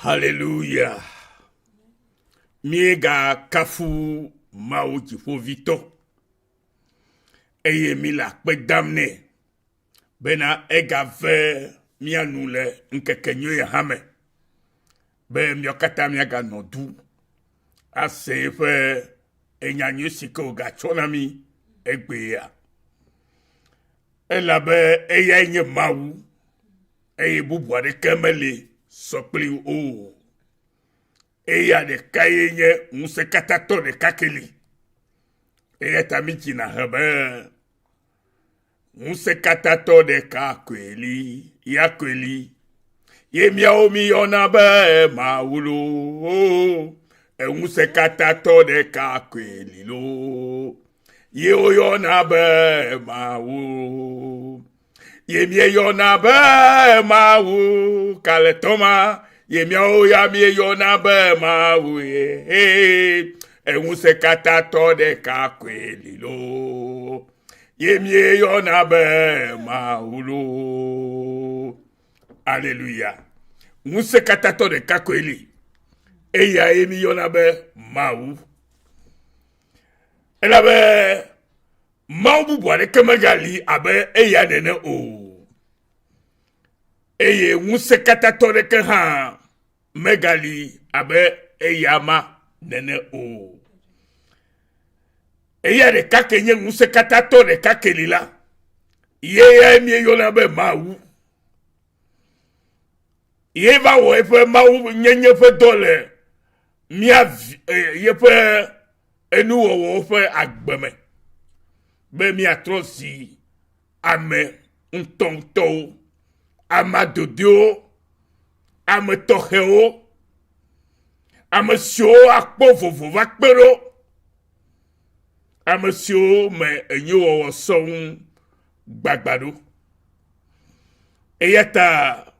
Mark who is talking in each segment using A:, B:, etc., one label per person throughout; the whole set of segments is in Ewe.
A: Haleluya! Míegakafu Mawu Dziƒoʋĩtɔ, eye míle akpe dam nɛ bena egave mía nu le ŋkeke nyui hã me be míawo katã míaganɔ du ase eƒe enya nyui si ke wògatsɔ na mí egbea. Elabe eyae nye Mawu eye bubu aɖeke meli sɔ kpli o. Eya ɖekae nye ŋusẽkatãtɔ ɖeka ke li. Eya ta mídzina he be ŋusẽkatãtɔ ɖeka koe li, ya koe li. Ye míawo míyɔna be Mawu loo. Eŋusẽkatãtɔ ɖeka koe li loo. Ye woyɔna be Mawu. Ye míeyɔna be Mawu kalẽtɔ ma. Ye míawo ya míeyɔna be Mawu ye. Eŋusẽkatãtɔ ɖeka koe li loo. Ye míeyɔna be Mawu loo. Aleluya. Ŋusẽkatãtɔ ɖeka koe li. Eyae míeyɔna be Mawu. Elabe Mawu bubu aɖeke megali abe eya nene o. Eye ŋusẽkatãtɔ aɖeke hã megali abe eya ma nene o. Eya ɖeka ke nye ŋusẽkatãtɔ ɖeka ke li la, ye yae míeyɔna be Mawu. Ye va wɔ eƒe Mawu nyenye ƒe dɔ le mía vi, yeƒe enuwɔwɔwo ƒe agbe me be míatrɔ zi ame ŋutɔŋutɔwo, ame adodoewo, ame tɔxɛwo, ame siwo akpɔ vovo va kpe ɖo, ame siwo me enyuiwɔwɔ sɔ ŋu gbagba ɖo. Eya ta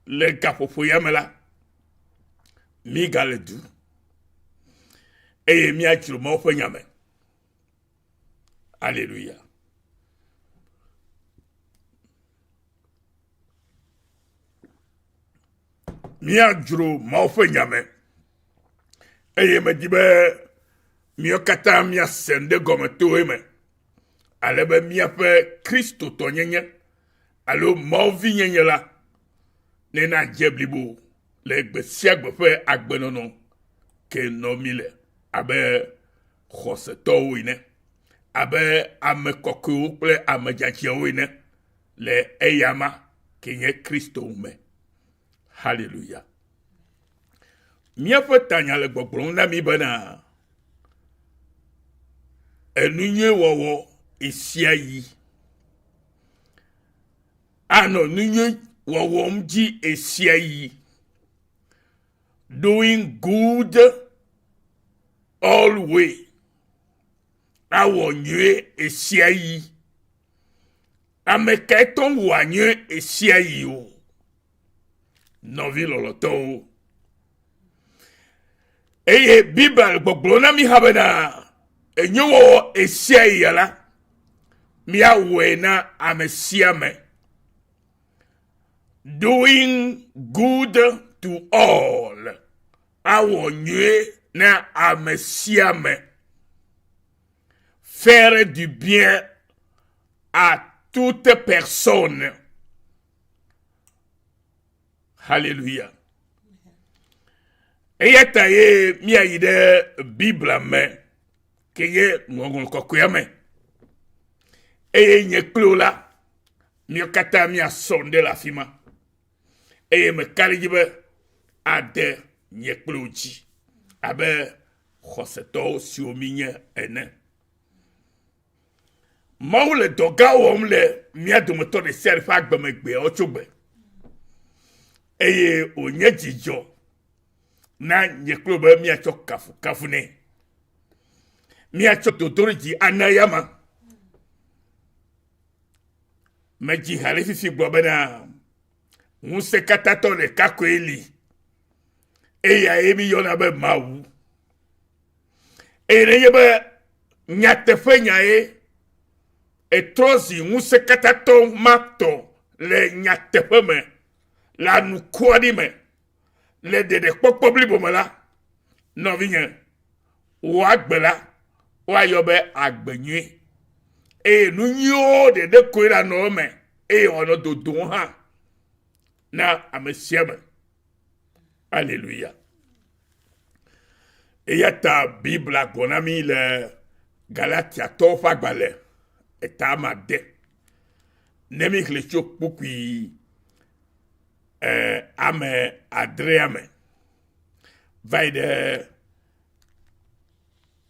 A: le gaƒoƒo ya me la, mígale du eye míadzro Mawu ƒe nya me. Aleluya. Míadzro Mawu ƒe nya me eye medi be míawo katã míase nu ɖe gɔme to eme ale be míaƒe Kristotɔnyenye alo Mawuvinyenye la ne nadze blibo le gbe sia gbe ƒe agbenɔnɔ ke nɔ mí le abe xɔsetɔwo ene, abe ame kɔkɔewo kple ame dzadzɛwo ene le eyama ke nye Kristo me. Haleluya. Míaƒe tanya le gbɔgblɔm na mí bena enu nyui wɔwɔ ɣesiaɣi anɔ nu nyui wɔwɔm dzi ɣesiaɣi. Doing good always. Awɔ nyui ɣesiaɣi. Ame kae tɔ wɔa nyui ɣesiaɣi o? Nɔvi lɔlɔtɔwo. Eye Biblia le gbɔgblɔm na mí hã bena enyuiwɔwɔ ɣesiaɣi ya la, míawɔe na ame sia ame. Doing good to all. Awɔ nyui na ame sia ame. Faire du bien à toute personne. Hallelujah. Eya ta ye míayi ɖe Biblia me ke nye Ŋɔŋlɔ Kɔkɔea me. Eye nye kple wò la, míawo katã míasɔ nu ɖe le afi ma. Eye meka ɖe edzi be ade nye kple wò dzi abe xɔsetɔwo siwo míenye ene. Mawu le dɔ gã wɔm le mía dometɔ ɖe sia ɖe ƒe agbe me gbeawo tso gbe. Eye wònye dzidzɔ na nye kple be míatsɔ kafukafu nɛ. Míatsɔ dodoɖedzi ana eyama. Medzi ha ɖe fifi gblɔ bena ŋusẽkatãtɔ ɖeka koe li. Eyae míyɔna be Mawu. Eye nenye be nyateƒe nyae etrɔ zi ŋusẽkatãtɔ ma tɔ le nyateƒe me, le anukuaɖi me, Le ɖeɖekpɔkpɔ blibo me la, nɔvinye, wò agbe la, woayɔ be agbe nyui. Eye nu nyuiwo ɖeɖe koe la nɔ eme eye wòanɔ dodom hã na ame sia ame. Aleluya. Eya ta Biblia gblɔ na mí le Galatiatɔwo ƒe agbalẽ eta ame ade. Ne míxlẽ tso kpukpui eh, ame adrea me va yi ɖe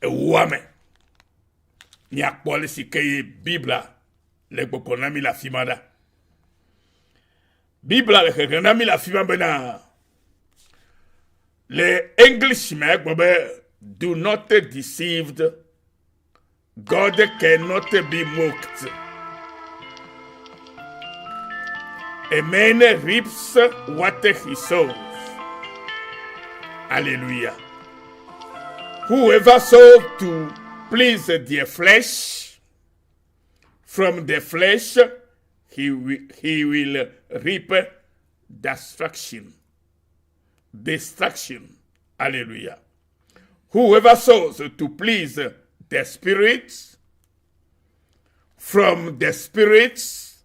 A: ewoa me míakpɔ ale si ke ye Biblia le gbɔgblɔ na mí le afi ma ɖa. Biblia le xexlẽ na mí le afi ma bena le English me egblɔ be do not deceived God cannot be mocked. A man reaps what he sows. Alléluia. Whoever sows to please their flesh, from the flesh he will, he will reap destruction. Destruction. Alléluia. Whoever sows to please the spirits, from the spirits,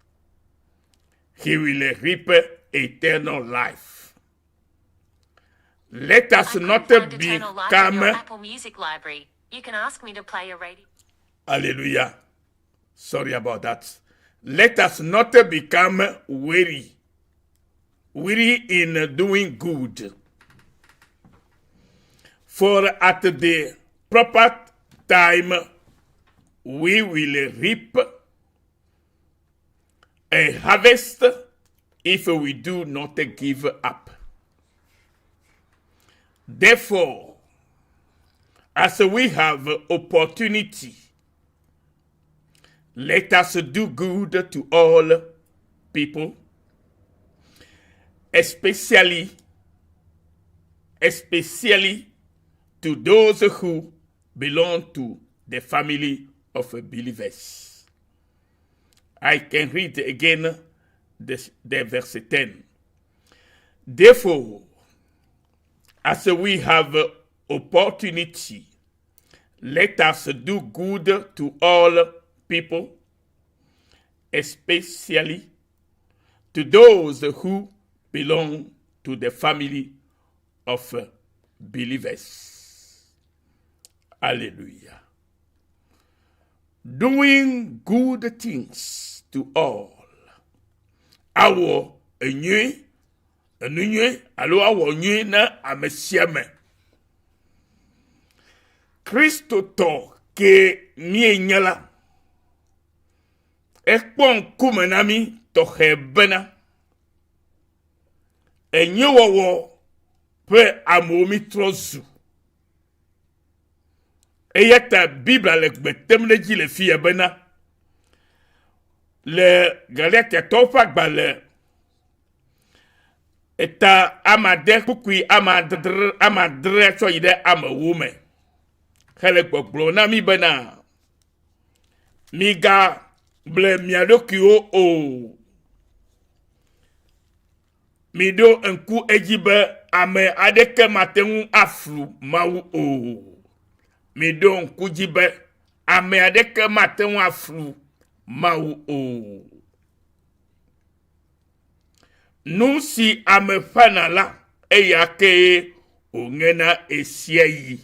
A: he will reap eternal life. Let us not become.
B: Apple Music Library. You can ask me to play a radio.
A: Hallelujah. Sorry about that. Let us not become weary, weary in doing good. For at the proper time we will reap a harvest if we do not give up. Therefore, as we have opportunity, let us do good to all people, especially especially to those who belong to the family of believers. I can read again the, the verse 10. Therefore, as we have opportunity, let us do good to all people, especially to those who belong to the family of believers. Hallelujah. Doing good things to all. Awɔ enyui, enu nyui alo awɔ nyui na ame sia ame. Kristotɔ ke míenye la, ekpɔ ŋkume na mí tɔxɛ bena enyuiwɔwɔ ƒe amewo mítrɔ zu. Eya ta Biblia le gbe tem ɖe edzi le fiya bena le Galatiatɔwo ƒe agbalẽ eta ame ade kpukpui ame adre ame adre tsɔ yi ɖe ame ewo me hele gbɔgblɔ na mí bena migable mia ɖokuiwo o. Miɖo ŋku edzi be ame aɖeke mate ŋu aflu Mawu o. Miɖo ŋku dzi be ame aɖeke mate ŋu aflu Mawu o. Nu si ame ƒãna la, eya kee wòŋena ɣesiaɣi.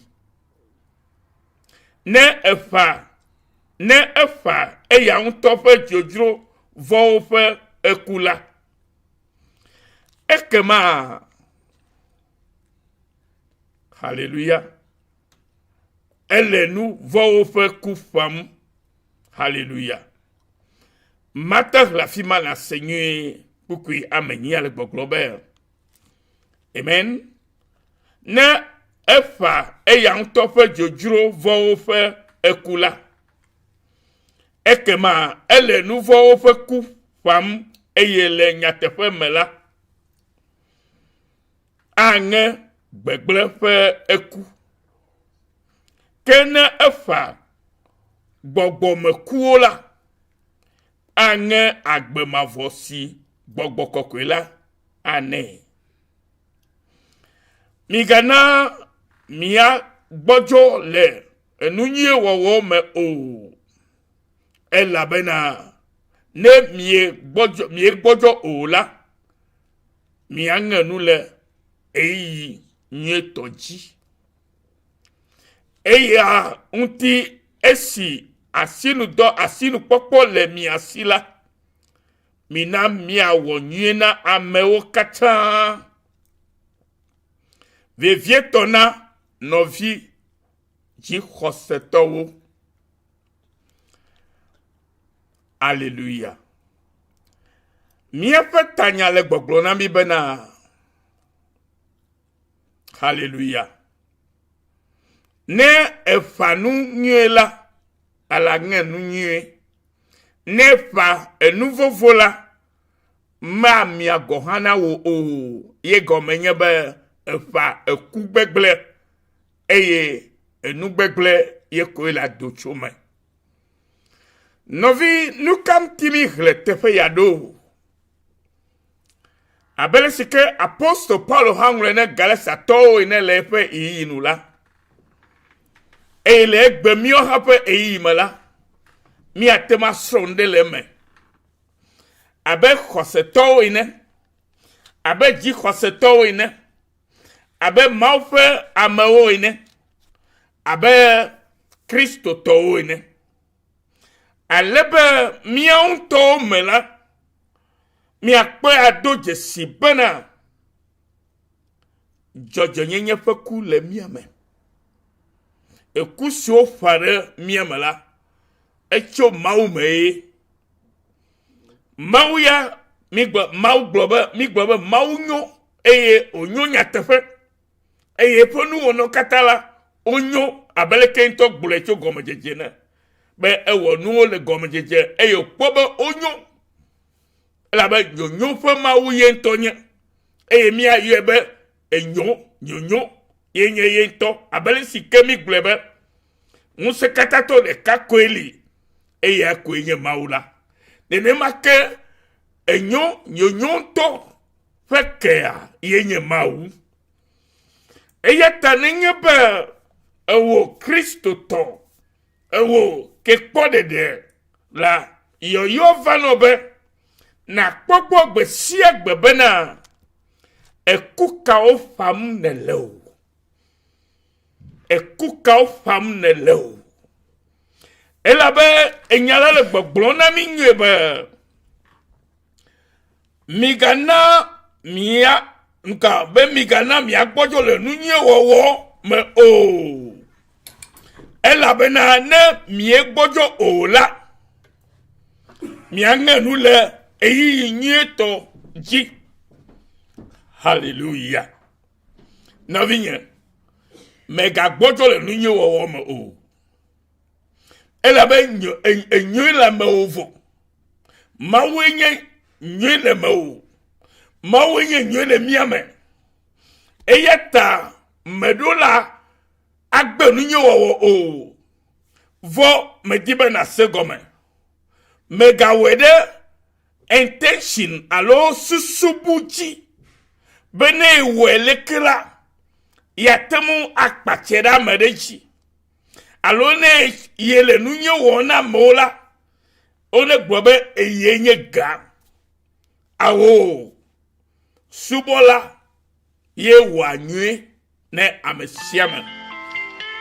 A: Ne eƒã ne eƒã eya ŋutɔ ƒe dzodzro vɔ̃wo ƒe eku la, Ekema, haleluya, ele nu vɔ̃wo ƒe ku ƒãm. Haleluya. Mate ŋu afi ma nàse nyuie kpukpui ame enyia le gbɔgblɔ be, Amen. Ne eƒã eya ŋutɔ ƒe dzodzro vɔ̃wo ƒe eku la, Ekema ele nu vɔ̃wo ƒe ku ƒãm eye le nyateƒe me la, aŋe gbegblẽ ƒe eku. Ke ne eƒã gbɔgbɔmekuwo la, aŋe agbe mavɔ si gbɔgbɔ kɔkɔe la anɛ. Migana miagbɔdzɔ le enu nyui wɔwɔ me o, elabena ne miegbɔdzɔ miegbɔdzɔ o la, miaŋe nu le ɣeyiɣi nyuitɔ dzi. Eya ŋuti esi asinudɔ asinukpɔkpɔ le mia si la, mina míawɔ nyui na amewo katã, vevietɔ na nɔvi dzixɔsetɔwo. Aleluya. Míaƒe tanya le gbɔgblɔ na mí bena, Haleluya. Ne èƒã nu nyuie la, alaŋe nu nyuie. Ne èƒã enu vovo la, mamia gɔ̃ hã na wò o. Ye gɔme nye be èƒã eku gbegblẽ eye enu gbegblẽ ye koe le ado tso me. Nɔvi, nu ka ŋuti míxlẽ teƒe ya ɖo? Abe ale si ke apostol Paulo hã ŋlɔe na Galatiatɔwo ene le eƒe ɣeyiɣi nu la, eye le egbe míawo hã ƒe ɣeyiɣi me la, míate ŋu asrɔ̃ nu ɖe le eme. Abe xɔsetɔwo ene, abe dzixɔsetɔwo ene, abe Mawu ƒe amewo ene, abe Kristotɔwo ene. Ale be míawo ŋutɔwo me la, miakpɔe ado dzesi bena dzɔdzɔnyenye ƒe ku le mía me. Eku si woƒã ɖe mía me la, etso Mawu me ye. Mawu ya, migblɔ, Mawu gblɔ be, migblɔ be Mawu nyo eye wònyo nyateƒe. Eye eƒe nuwɔnawo katã la, wonyo abe leke ŋutɔ gblɔe tso gɔmedzedze ene be ewɔ nuwo le gɔmedzedze eye wòkpɔ be wonyo. Elabe nyonyo ƒe Mawu ye ŋutɔ nye eye míayɔe be enyo, nyonyo ye nye ye ŋutɔ abe ale si ke mígblɔe be ŋusẽkatãtɔ ɖeka koe li eya koe nye Mawu la. Nenema ke enyo, nyonyo ŋutɔ ƒe kea ye nye Mawu. Eya ta nenye be ewò Kristotɔ, ewò kekpɔ ɖeɖe la, yɔyɔ va nɔ be nàkpɔ gbɔ gbe sia gbe bena eku kawo ƒam nèle o. Eku kawo ƒam nèle o. Elabe enya la le gbɔgblɔm na mí nyuie be Migana mia nuka be migana miagbɔdzɔ le nu nyui wɔwɔ me o. Elabena ne miegbɔdzɔ o la, miaŋe nu le ɣeyiɣi nyuitɔ dzi. Haleluya. Nɔvinye, mègagbɔdzɔ le nu nyui wɔwɔ me o. Elabe enyui le mewò vɔ. Mawue nye nyui le mewò. Mawue nye nyui le mía me. Eya ta meɖo la agbe nu nyui wɔwɔ o. Vɔ medi be nàse gɔme. Mègawɔe ɖe intention alo susu bu dzi be ne ewɔe leke la, yeate ŋu akpatse ɖe ame ɖe dzi. Alo ne yele nu nyui wɔm na amewo la, wone gblɔ be eye nye gã. Awo, subɔla ye wɔa nyui ne ame sia ame.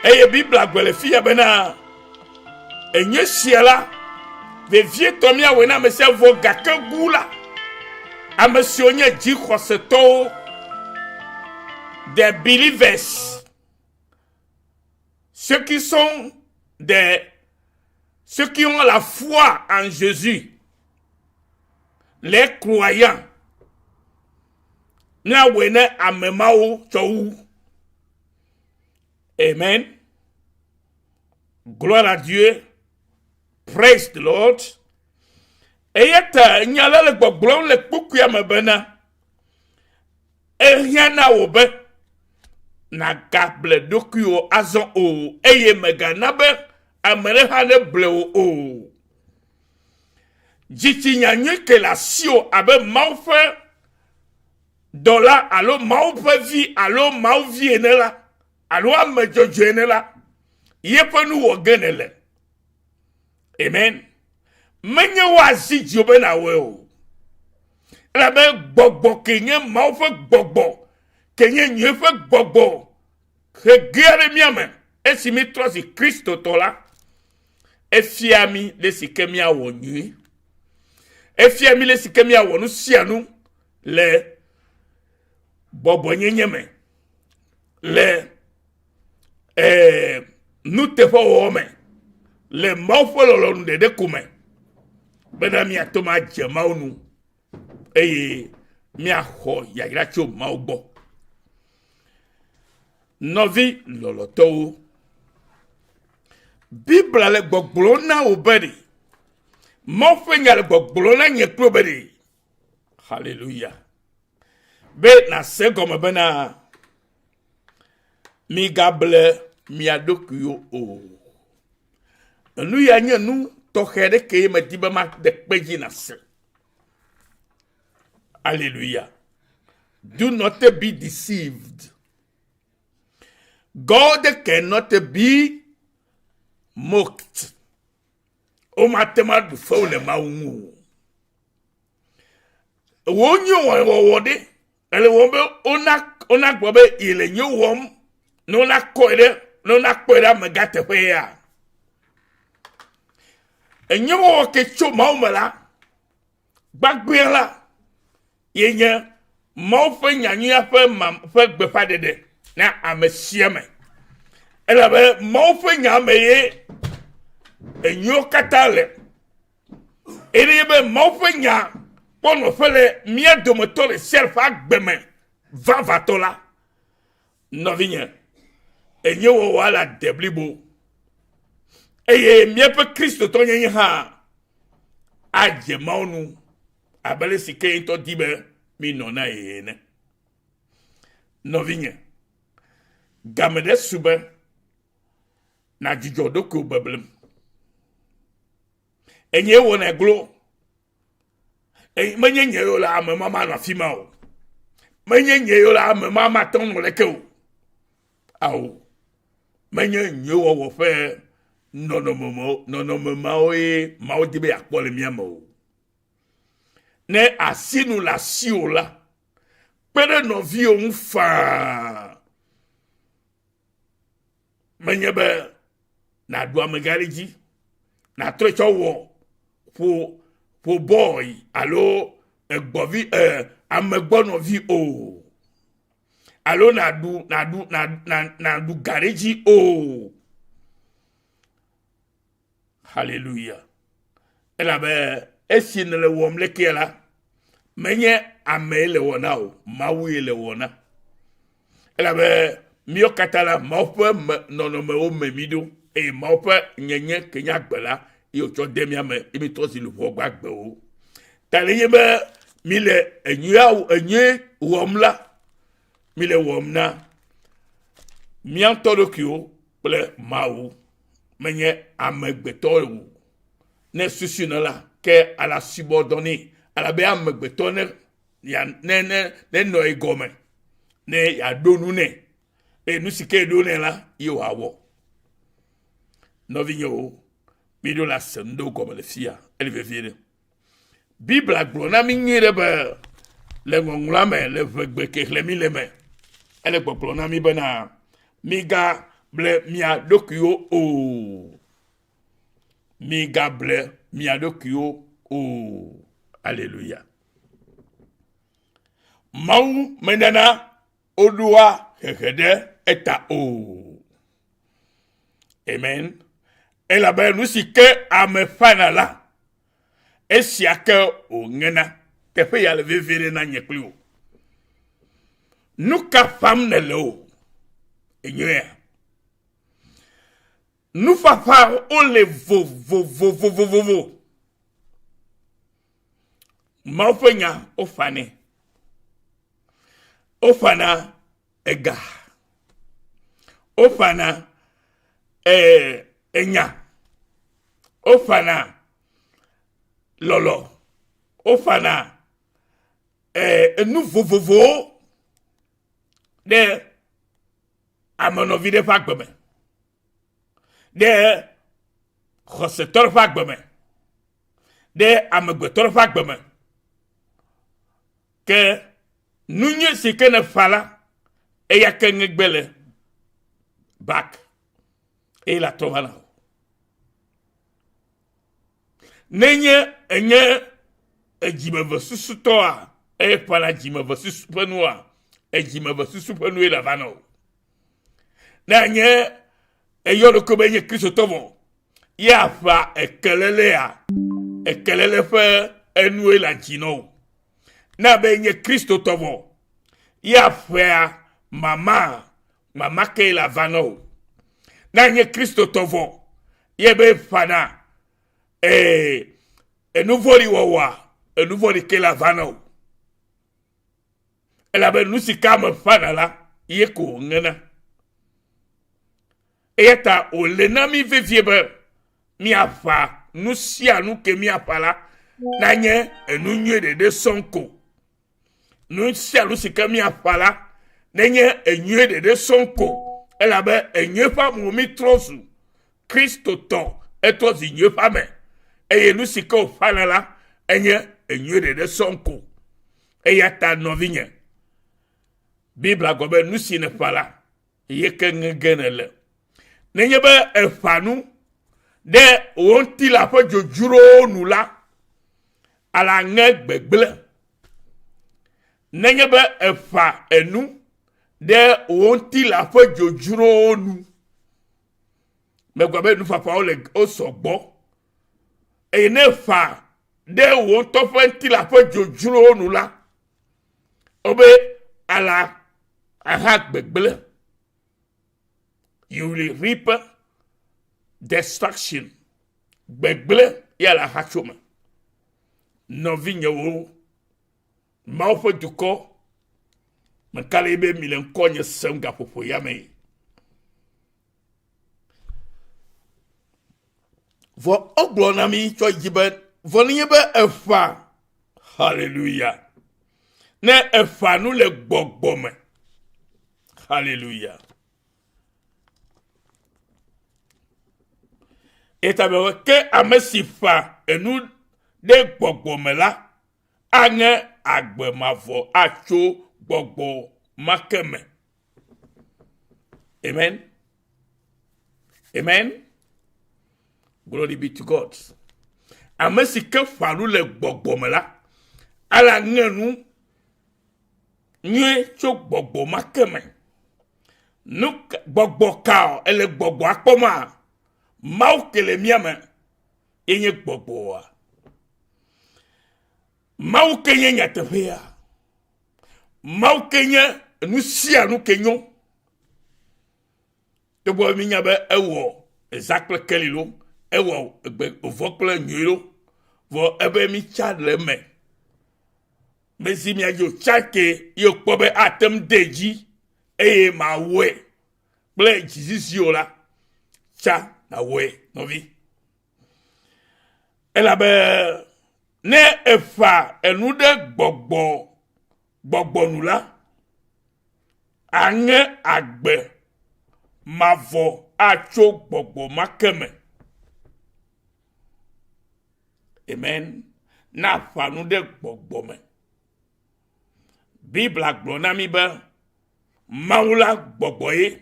A: Eye Biblia gblɔ le fiya bena enye sia la, vevietɔ míawɔe na ame sia vɔ gake gu la, ame siwo nye dzixɔsetɔwo, the believers, ceux qui sont des ceux qui ont la foi en Jésus, les croyants, míawɔe ne ame mawo tsɔ wu. Amen. Gloire à Dieu. Praise the Lord. Eya ta nya la le gbɔgblɔm le kpukpuia me bena Ehiã na wò be nàgable ɖokuiwò azɔ o, eye mègana be ame ɖe hã neble wò o. Dzitsinya nyui ke le asiwò abe Mawu ƒe dɔla alo Mawu ƒe vi alo Mawu vi ene la, alo ame dzɔdzɔe ene la, yeƒe nu wɔ ge nèle. Amen. Menye woazi dziwò be nàwɔe o. Elabe gbɔgbɔ ke nye Mawu ƒe gbɔgbɔ, ke nye nyui ƒe gbɔgbɔ hegea ɖe mía me esi mítrɔ zi Kristotɔ la, efia mí le si ke míawɔ nyui. Efia mí le si ke míawɔ nu sia nu le bɔbɔnyenye me, le eh, nuteƒewɔwɔ me, le Mawu ƒe lɔlɔ̃nu ɖeɖe ko me, bena míate ŋu adze Mawu nu eye míaxɔ yayra tso Mawu gbɔ. Nɔvi lɔlɔ̃tɔwo, Biblia le gbɔgblɔm na wò be ɖe Mawu ƒe nya le gbɔgblɔm na nye kple wò be ɖe Haleluya. Be nàse gɔme bena migable mia ɖokuiwo o. Enu ya nye nu tɔxɛ ɖe ke medi be maɖe kpe dzi nàse. Hallelujah. Do not be deceived. God cannot be mocked. Womate ŋu aɖu fewu le Mawu ŋu o. Wò nyuiwɔwɔ ɖe, ele wɔm be wona wonagblɔ be yele nyui wɔm ne wonakɔe ɖe ne wonakpɔe ɖe amegã teƒe ya. Enyuiwɔwɔ ke tso Mawu me la, gbagbea la, ye nye Mawu ƒe nyanyuia ƒe ma ƒe gbeƒãɖeɖe na ame sia ame. Elabe Mawu ƒe nya me ye enyuiwo katã le. Eye be Mawu ƒe nya kpɔ nɔƒe le mía dometɔ ɖe sia ɖe ƒe agbe me vavãtɔ la, nɔvinye, enye wɔwɔ le ade blibo. Eye míaƒe Kristotɔnyenye hã adze Mawu nu abe ale si ke ye ŋutɔ di be mínɔ na ye ene. Nɔvinye, game ɖe su be nàdzudzɔ ɖokuiwò beblem. Enye wɔnɛ glo. Menye nye yo la ame ma manɔ afi ma o. Menye nye yo la ame ma mate ŋu nɔ leke o. Ao, menye nyuiwɔwɔ ƒe nɔnɔme nɔnɔme mawoe Mawu di be yeakpɔ le mía me o. Ne asinu le asiwò la, kpe ɖe nɔviwò ŋu faa. Menye be nàɖu amegã ɖe dzi, nàtrɔe tsɔ wɔ ƒo ƒo bɔy alo egbɔvi e amegbɔnɔvi o. Alo nàɖu nàɖu nàɖu ga ɖe dzi o. Haleluya. Elabe esi nèle wɔm lekea la, menye amee le wɔ na o, Mawue le wɔ na. Elabe míwo katã la, Mawu ƒe me nɔnɔmewo me mí ɖo eye Mawu ƒe nyenye ke nye agbe la ye wòtsɔ de mía me ye mítrɔ zi luʋɔ gbagbewo. Ta nenye be míle enyuia enyui wɔm la, míle wɔm na mía ŋutɔ ɖokuiwo kple Mawu. Menye amegbetɔ o. Ne susu ne la, ke ala subɔ dɔ nɛ. Alabe amegbetɔ ne ya ne ne ne nɔ egɔme ne yeaɖo nu nɛ. Eye nu si ke ɖo nɛ la, ye wòawɔ. Nɔvinyewo, míɖo la se nu ɖewo gɔme le fia. Ele vevie ɖe. Biblia gblɔ na mí nyuie ɖe be le ŋɔŋlɔa me le ʋegbe ke xlẽ mí le me, ele gbɔgblɔ na mí bena migable mia ɖokuiwo o. Migable mia ɖokuiwo o. Aleluya. Mawu menana woɖoa hehe ɖe eta o. Amen. Elabe nu si ke ame ƒana la, esia ke wòŋena. Teƒe ya le vevie ɖe na nye kpli wò. Nu ka ƒam nèle o? Enyoea? Nuƒaƒa wole vovovovovovo. Mawu ƒe nya woƒanɛ. Woƒana ega. Woƒana ee, enya. Woƒana lɔlɔ. Woƒana Enu vovovowo ɖe ame nɔvi ɖe ƒe agbe me, ɖe xɔsetɔ ɖe ƒe agbe me, ɖe amegbetɔ ɖe ƒe agbe me. Ke nu nyui si ke nèƒã la, eya ke ŋegbe le back eye la trɔ va na wò. Nenye enye edzimevesusutɔa, eye ƒãna dzimevesusu ƒe nua, edzimevesusu ƒe nue le va na wò. Ne enye eyɔ ɖokui be enye Kristotɔ vɔ, ye aƒã ekelelea, ekelele ƒe enue le dzi na wò. Ne abe enye Kristotɔ vɔ, ye aƒea mama, mama ke le ava na wò. Ne enye Kristotɔ vɔ, ye be ƒana ee enuvɔɖi wɔwɔa, enuvɔɖi ke le ava na wò. Elabe nu si ke ame ƒana la, ye ko wòŋena. Eya ta wòle na mí vevie be míaƒã nu sia nu ke míaƒã la nanye enu nyui ɖeɖe sɔŋ ko. Nu sia nu si ke míaƒã la nenye enyui ɖeɖe sɔŋ ko elabe enyui ƒe amewo mítrɔ zu Kristotɔ etrɔ zu nyui ƒe ame eye nu si ke wòƒãna la enye enyui ɖeɖe sɔŋ ko. Eya ta nɔvinye, Biblia gblɔ be nu si nèƒã la ye ke ŋe ge nèle. Nenye be èƒã nu ɖe wò ŋutilã ƒe dzodzrowo nu la, ala ŋe gbegblẽ. Nenye be èƒã enu ɖe wò ŋutilã ƒe dzodzrowo nu, megblɔ be nuƒaƒãwo le wosɔ gbɔ eye ne èƒã ɖe wò ŋutɔ ƒe ŋutilã ƒe dzodzrowo nu la, wobe ala aha gbegblẽ. You will reap destruction. Gbegblẽ ya le aha tso me. Nɔvinyewo, Mawu ƒe dukɔ, meka ɖe be mi le ŋkɔnye sem gaƒoƒo ya me. Vɔ wogblɔ na mi tsɔ dzi be vɔ nenye be eƒã hallelujah ne eƒã nu le gbɔgbɔ me hallelujah eta be ke ame si ƒã enu ɖe gbɔgbɔ me la aŋe agbe mavɔ atso gbɔgbɔ ma ke me. Amen. Amen. Glory be to God. Ame si ke ƒã nu le gbɔgbɔ me la, ala ŋe nu nyuie tso gbɔgbɔ ma ke me. Nu gbɔgbɔ ka ele gbɔgbɔa kpɔma? Mawu ke le mía me ye nye gbɔgbɔa. Mawu ke nye nyateƒea. Mawu ke nye nu sia nu ke nyo. Togbɔ be mínya be ewɔ eza kple keli lo, ewɔ egbe vɔ kple nyui lo, vɔ ebe mítsa le eme. Mezi mia dzi o, tsa ke ye wòkpɔ be ate ŋu de dzi eye mawɔe kple dzizizi o la, tsa nàwɔe nɔvi. Elabe ne eƒã enu ɖe gbɔgbɔ gbɔgbɔ nu la, aŋe agbe mavɔ atso gbɔgbɔ ma ke me. Amen. Ne aƒã nu ɖe gbɔgbɔ me. Biblia gblɔ na mí be Mawu la gbɔgbɔ ye.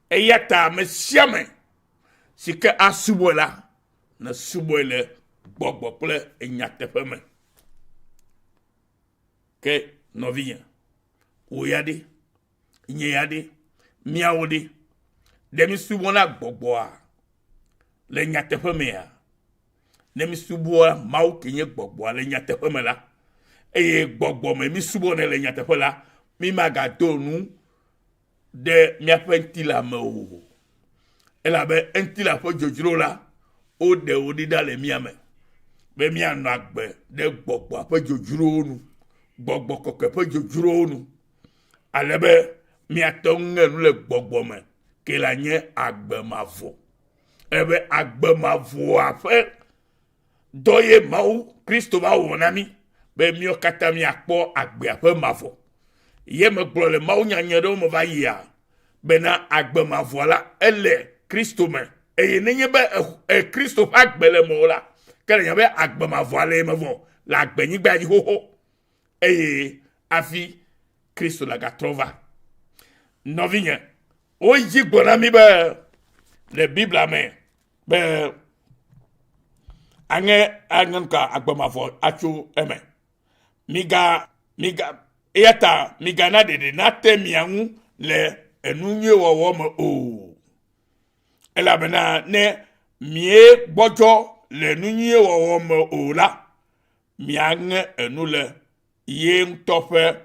A: Eya ta ame sia ame si ke asubɔe la, nesubɔe le gbɔgbɔ kple nyateƒe me. Ke nɔvinye, wò ya ɖe, nye ya ɖe, míawo ɖe, ɖe mísubɔna gbɔgbɔa le nyateƒe mea? Ne mísubɔa Mawu ke nye gbɔgbɔa le nyateƒe me la, eye gbɔgbɔ me mísubɔnɛ le nyateƒe la, mímagado nu ɖe míaƒe ŋutilã me o. Elabe ŋutilã ƒe dzodzro la, woɖe wo ɖi ɖa le mía me be míanɔ agbe ɖe gbɔgbɔa ƒe dzodzrowo nu, gbɔgbɔ kɔkɔe ƒe dzodzrowo nu, ale be míate ŋu ŋe nu le gbɔgbɔ me ke la nye agbe mavɔ. Ebe agbe mavɔa ƒe dɔ ye Mawu Kristo va wɔ na mí. be míawo katã míakpɔ agbea ƒe mavɔ. Ye megblɔ le mawunyanya ɖewo me va yia bena agbe mavɔ la ele Kristo me eye nenye be e, Kristo ƒe agbe le mewò la, ke le nya be agbe mavɔa le eme vɔ le agbenyigba dzi xoxo eye afi Kristo nagatrɔ va. Nɔvinye, wodzi gblɔ na mí be le Biblia me be aŋe aŋe nuka agbe mavɔ atso eme. Miga miga eya ta migana ɖeɖe nate mia ŋu le enu nyui wɔwɔ me o. Elabena ne miegbɔdzɔ le nu nyui wɔwɔ me o la, miaŋe enu le ye ŋutɔ ƒe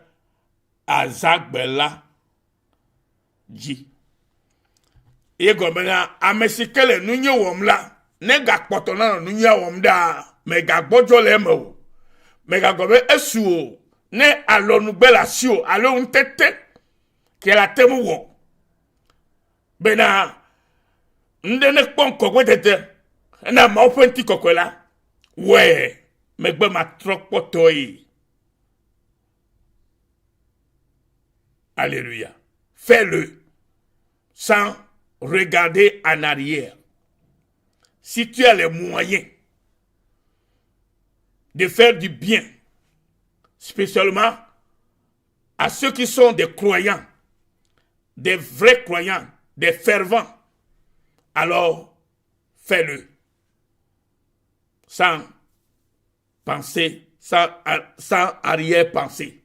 A: azãgbe la dzi. Ye gɔme bena ame si ke le nu nyui wɔm la, negakpɔtɔ nanɔ nu nyuia wɔm ɖaa, megagbɔdzɔ le eme o. Megagblɔ be esu o, ne alɔnugbe le asiwò alo ŋutete ke la te ŋu wɔ bena ŋɖe nekpɔ ŋkɔgbedede hena Mawu ƒe ŋutikɔkɔe la, wɔe megbe matrɔ kpɔtɔe. Alléluia. Fais-le sans regarder en arrière. Si tu as les moyens de faire du bien, spécialement à ceux qui sont des croyants, des vrais croyants, des fervents, alors fais-le sans penser, sans, sans arrière-pensée,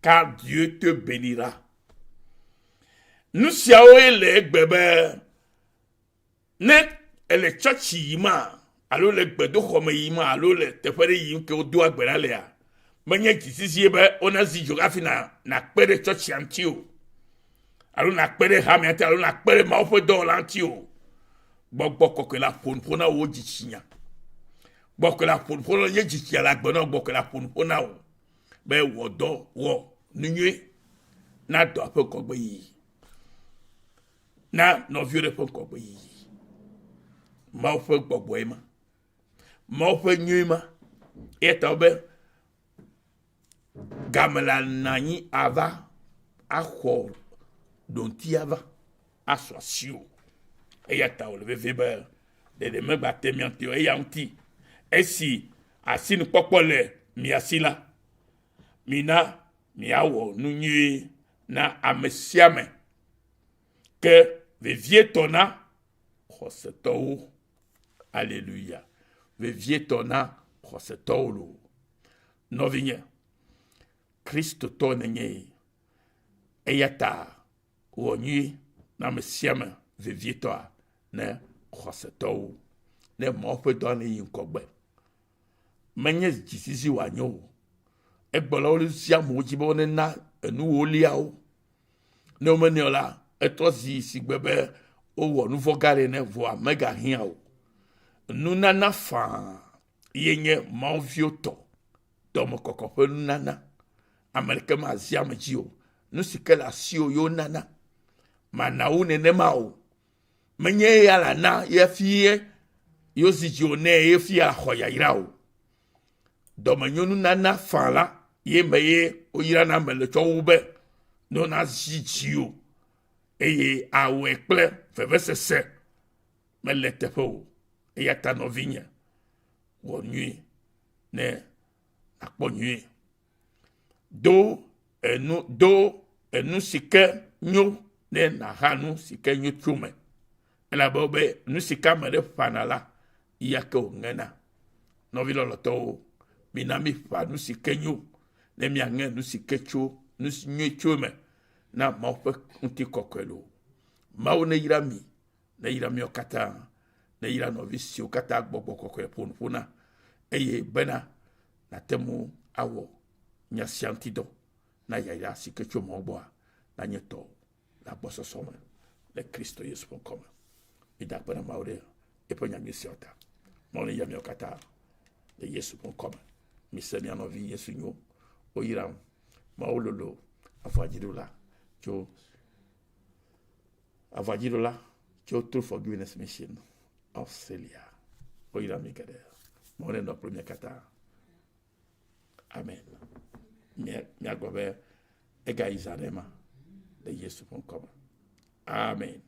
A: car Dieu te bénira. Nu siawoe le egbe be ne ele tsɔtsi yima alo le gbedoxɔ me yima alo le teƒe ɖe yim ke wodoa gbe ɖa lea, menye dzizizie be wonazi dzo hafi na nakpe ɖe tsɔtsia ŋuti o alo nakpe ɖe hamea ŋuti alo nakpe ɖe Mawu ƒe dɔwɔla ŋuti o. Gbɔgbɔ kɔkɔe la ƒo nuƒo na wò dzitsinya. Gbɔkɔe la ƒo nuƒo na nye dzitsinya le agbe na wò. Gbɔkɔe la ƒo nuƒo na wò be wɔ dɔ wɔ nu nyui na dɔa ƒe ŋgɔgbe yiyi na nɔviwo ɖe ƒe ŋgɔgbe yiyi. Mawu ƒe gbɔgbɔe ma. Mawu ƒe nyui ma. Eya ta wobe game la nɔ anyi ava axɔ ɖoŋti ava asu asiwò. Eya ta wòle vevie be ɖeɖe megbate mía ŋuti o. Eya ŋuti esi asinukpɔkpɔ le mia si la, mina miawɔ nu nyui na ame sia ame, ke vevietɔ na xɔsetɔwo. Aleluya. Vevietɔ na xɔsetɔwo loo. Nɔvinye, Kristotɔ nènye. Eya ta wɔ nyui na ame sia ame vevietɔa ne xɔsetɔwo. Ne Mawu ƒe dɔa neyi ŋgɔgbe. Menye dzizizi wòanye o. Egblɔ le wo zi amewo dzi be wonena enu wolia wo. Ne womenɛ o la, etrɔ zi si gbe be wowɔ nu vɔ̃ gã ɖe ene vɔa megahiã o. Nunana faa ye nye Mawu viwo tɔ, dɔmekɔkɔ ƒe nunana. Ame ɖeke mazi ame dzi o. Nu si ke le asiwò ye wonana. Mana wu nenema o. Menye eya la na ye hafi yewozi dziwò nɛ ye hafi axɔ yayra o. Dɔmenyonunana faa la ye me ye woyrana ame le tsɔ wu be ne wonazi dziwò eye awɔe kple vevesese mele eteƒe o. Eya ta nɔvinye, wɔ nyui ne nàkpɔ nyuie. Do enu do enu si ke nyo ne nàha nu si ke nyo tso me. Elabe wobe nu si ke ame ɖe ƒana la, eya ke wòŋena. Nɔvi lɔlɔ̃tɔwo, mina míƒã nu si ke nyo ne míaŋe nu si ke tso nu nyui tso eme na Mawu ƒe ŋutikɔkɔe loo. Mawu neyra mi, neyra míawo katã, neyra nɔvi siwo katã gbɔgbɔ kɔkɔe ƒo nu ƒo na eye bena nàte ŋu awɔ nya sia ŋuti dɔ na yayra si ke tso Mawu gbɔa nanye tɔwò le agbɔsɔsɔ me le Kristo Yesu ƒe ŋkɔ me. Mida akpe na Mawu ɖe eƒe nya nyui siawo ta. Mawu neyra miawo katã le Yesu ƒe ŋkɔ me. Mise mia nɔvi Yesu nyo. Woyram. Mawu lolo avɔadziɖula tso avɔadziɖula tso True Forgiveness Mission Australia. Woyra mi geɖe. Mawu nenɔ kple mia katã. Amen. Míagblɔ be egayi zã ɖe ma le Yesu ƒe ŋkɔ me. Amen.